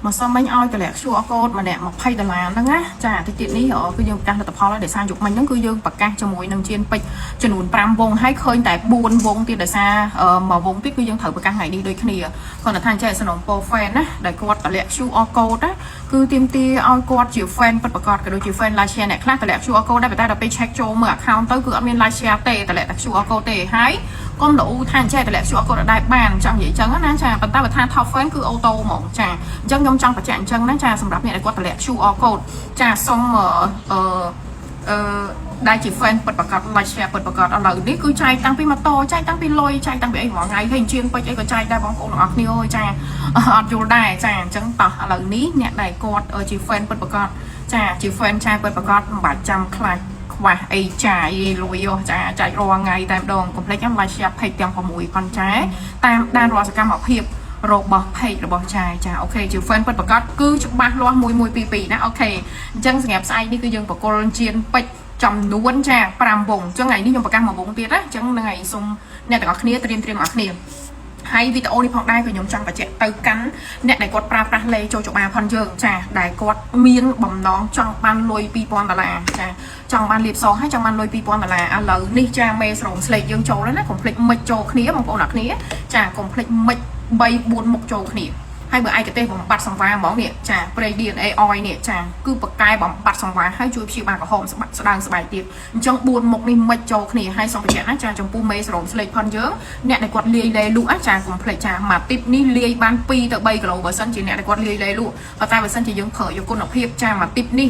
មកសុំមិញឲ្យតម្លាក់ QR code ម្នាក់20ដុល្លារហ្នឹងណាចាតិចទៀតនេះគឺយើងប្រកាសលទ្ធផលហើយដោយសារយប់មិញហ្នឹងគឺយើងប្រកាសជាមួយនឹងជៀនពេជ្រចំនួន5វងហើយឃើញតែ4វងទៀតដោយសារមួយវងទៀតគឺយើងត្រូវប្រកាសថ្ងៃនេះដូចគ្នាគាត់ថាអញ្ចឹងសំណពោ fan ណាដែលគាត់តម្លាក់ QR code ណាគឺទាមទារឲ្យគាត់ជា fan ពិតប្រាកដក៏ដូចជា fan like share អ្នកខ្លះតម្លាក់ QR code ដែរប៉ុន្តែដល់ពេល check ចូលមើល account ទៅគឺអត់មាន like share ទេតម្លាក់តែ QR code ទេហើយកុំល្អូថាអញ្ចេះតម្លាក់ QR code អត់ដែរបានចង់និយាយអញ្ចឹងណាចាប៉ុន្តែបើថា top fan គឺ auto ហ្មងចាអញ្ចឹងខ្ញុំចង់បញ្ជាក់អញ្ចឹងណាចាសម្រាប់អ្នកដែលគាត់តម្លាក់ QR code ចាសុំអឺអឺអឺដែលជា fan ពិតប្រាកដ like share ពិតប្រាកដឥឡូវនេះគឺចែកតាំងពីម៉ូតូចែកតាំងពីលុយចែកតាំងពីអីរាល់ថ្ងៃហើយជាងពេជ្រអីក៏ចែកដែរបងប្អូនទាំងអស់គ្នាអើយចាអត់យល់ដែរចាអញ្ចឹងតោះឥឡូវនេះអ្នកដែលគាត់ជា fan ពិតប្រាកដចាជា fan ចាពិតប្រាកដមិនបាច់ចាំខ្លាចខ្វះអីចាយលុយចាចែករាល់ថ្ងៃតែម្ដងកុំភ្លេចណា like share page ទាំង6ផងចាតាមដានរាល់សកម្មភាពរបស់ page របស់ចាយចា OK ជា fan ពិតប្រាកដគឺច្បាស់លាស់1122ណា OK អញ្ចឹងសម្រាប់ស្អែកនេះគឺយើងបកគលជៀនពេជ្រចំនួនចា5វងអញ្ចឹងថ្ងៃនេះខ្ញុំប្រកាសមួយវងទៀតណាអញ្ចឹងហ្នឹងហើយសូមអ្នកទាំងអស់គ្នាត្រៀមត្រៀមអស់គ្នាហើយវីដេអូនេះផងដែរក៏ខ្ញុំចង់បញ្ជាក់ទៅកាន់អ្នកដែលគាត់ប្រើប្រាស់លេចូលចបាផនយើងចាដែលគាត់មានបំណងចង់បានលុយ2000ដុល្លារចាចង់បានលៀបសហើយចង់បានលុយ2000ដុល្លារឥឡូវនេះចាមេស្រោមស្លេកយើងចូលហើយណាកុំភ្លេចមិចចូលគ្នាបងប្អូនអរគ្នាចាកុំភ្លេចមិច3 4មុខចូលគ្នាហើយបើឯកទេសបំបត្តិសង្វារហ្មងនេះចាប្រេង DNA oil នេះចាគឺបកកែបំបត្តិសង្វារហើយជួយព្យាបាលក្រហមស្បាក់ស្ដើងស្បែកទៀតអញ្ចឹង4មុខនេះមិនចូលគ្នាហើយសូមបញ្ជាក់ណាចាចំពោះមេសរោមស្លេកផនយើងអ្នកដែលគាត់លាយលេលក់ចាកុំភ្លេចចាមួយទីបនេះលាយបាន2ទៅ3គីឡូបើសិនជាអ្នកដែលគាត់លាយលេលក់ប៉ុន្តែបើសិនជាយើងប្រើយកគុណភាពចាមួយទីបនេះ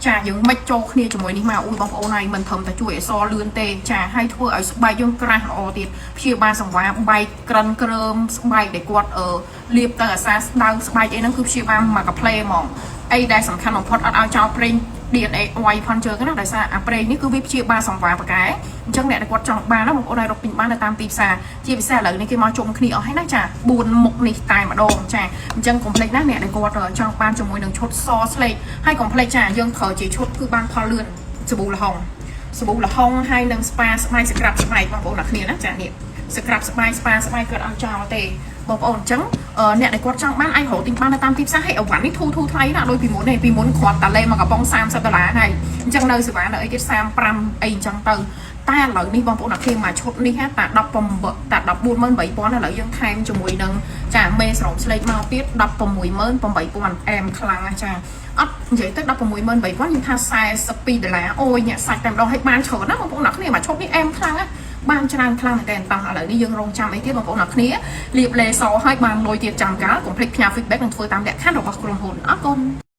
ចាយើងមិនចូលគ្នាជាមួយនេះមកអ៊ូយបងប្អូនហើយមិនត្រឹមតែជួយឲ្យសលឿនទេចាហើយធ្វើឲ្យស្បែកយើងក្រាស់ល្អទៀតព្យាបាលសង្វារបែកក្រិនក្រើមស្បែកដែលគាត់អឺលាបទៅអាសាស្ដើងស្បែកអីហ្នឹងគឺព្យាបាលមកកាផ្លេហ្មងអីដែលសំខាន់បំផុតអត់ឲ្យចោលប្រេង DNA oil ផនជើងណាដោយសារអាប្រេងនេះគឺវាព្យាបាលសង្វារប្រកែអញ្ចឹងអ្នកដែលគាត់ចង់បានណាបងប្អូនអាចរកទិញបាននៅតាមទីផ្សារជាពិសេសឥឡូវនេះគេមកជុំគ្នាអស់ហើយណាចា4មុខនេះតែម្ដងចាអញ្ចឹងកុំភ្លេចណាអ្នកដែលគាត់ចង់បានជាមួយនឹងឈុតសស្លេកហើយកុំភ្លេចចាយើងត្រូវជាឈុតគឺបានផលលឿនសាប៊ូល្ហុងសាប៊ូល្ហុងហើយនឹងស្ប៉ាស្បែក scrub ស្បែកបងប្អូនអ្នកគ្នាណាចានេះ scrub ស្បែកស្ប៉ាស្បែកគាត់អត់ចោលទេបងប្អូនអញ្ចឹងអ្នកដែលគាត់ចង់បានអាចរកទិញបាននៅតាមទីផ្សារហើយអវ៉ាន់នេះធូរធូរថ្លៃណាស់ដូចពីមុនទេពីមុនគ្រាន់តែលេមកកំប៉ុង30ដុល្លារហើយអញ្ចឹងនៅសេវានៅអីទៀត35អីអញ្ចឹងទៅតែឥឡូវនេះបងប្អូនអត់ឃើញមកឈុតនេះតា18តា148,000ឥឡូវយើងថែមជាមួយនឹងចាមេស្រោមស្លេកមកទៀត168,000អែមខ្លាំងណាស់ចាអត់និយាយទៅ168,000យើងថា42ដុល្លារអូយអ្នកសាច់តែម្ដងឲ្យបានច្រើនណាបងប្អូនអរគ្នាមកឈុតនេះអែមខ្លាំងណាបានច្រើនខ្លាំងមែនតើតោះឥឡូវនេះយើងរងចាំអីទៀតបងប្អូនអរគ្នាលៀបលេសឲ្យបានលុយទៀតចាំកាលកុំភ្លេចផ្ញើ feedback និងធ្វើតាមលក្ខខណ្ឌរបស់ក្រុមហ៊ុនអរគុណ។